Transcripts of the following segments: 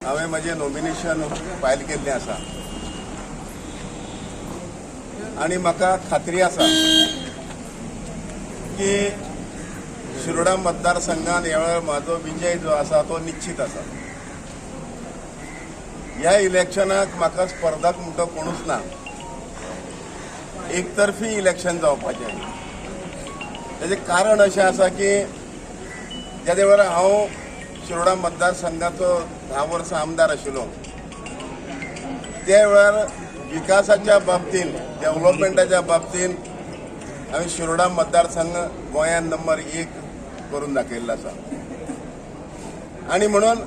हांवें म्हजें nomination file केल्लें आसा आनी म्हाका खात्री आसा की शिरोडा मतदारसंघात ह्या वेळार म्हाजो विजय जो आसा तो निश्चित आसा. ह्या इलेक्शनाक म्हाका स्पर्धक म्हणटा कोणूच ना. एकतर्फी इलेक्शन जावपाचें. तेजें कारण अशें आसा की ज्या वेळार हांव शिरोडा मतदारसंघाचो 10 वर्सां आमदार आशिल्लो त्या वेळार विकासाच्या बाबतीन, डेव्हलपमेंटाच्या बाबतीन हांवें शिरोडा मतदारसंघ गोंयांत नंबर 1 करून दाखयल्लो आसा. आनी म्हणून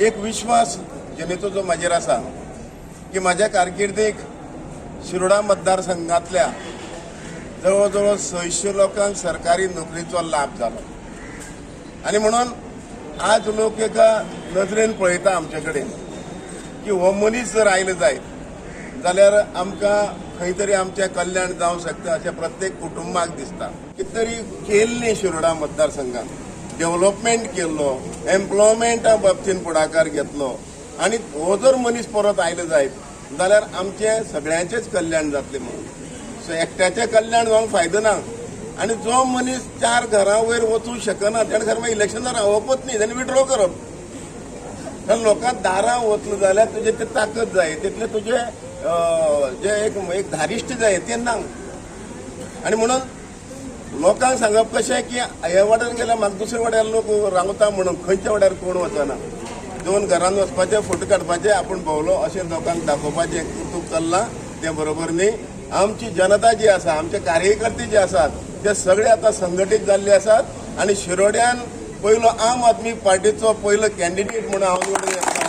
एक विश्वास जनतेचो जो म्हाजेर आसा की म्हाज्या कारकिर्दीक शिरोडा मतदारसंघांतल्या जवळ जवळ 600 लोकांक सरकारी नोकरीचो लाभ जालो. आनी म्हणून आज लोक एका नदरेन पळयता आमचे कडेन की हो मनीस जर आयलो जायत जाल्यार आमकां खंय तरी आमचें कल्याण जावंक शकता अशें प्रत्येक कुटुंबाक दिसता. कितें तरी केल्लें शिरोडा मतदारसंघात, डेव्हलपमेंट केल्लो, एम्प्लॉयमेंटा बाबतीन फुडाकार घेतलो आनी हो जर मनीस परत आयलो जायत जाल्यार आमचें सगळ्यांचेंच कल्याण जातलें म्हणून. सो एकट्याचें कल्याण जावंक फायदो ना. आनी जो मनीस 4 घरां वयर वचूंक शकना तेणें खरें मागीर इलेक्शनाक रावपच न्ही, तेणें विड्रॉ करप. कारण लोकांक दारां वतलो जाल्यार तुजें तें ताकद जाय, तितलें तुजें जे एक धारिश्ट जाय तें ना. आनी म्हणून लोकांक सांगप कशें की ह्या वाड्यार गेल्यार म्हाका दुसऱ्या वाड्यार लोक रावता म्हणून खंयच्या वाड्यार कोण वचना. 2 घरान वचपाचें, फोटो काडपाचें, आपूण भोंवलो अशें लोकांक दाखोवपाचें कर्तूब चल्लां तें बरोबर न्ही. आमची जनता जी आसा, आमचे कार्यकर्ते जे आसात ते सगळे आतां संघटीत जाल्ले आसात आनी शिरोड्यान पयलो आम आदमी पार्टीचो पयलो कॅन्डिडेट म्हणून हांव निवडून येतलो.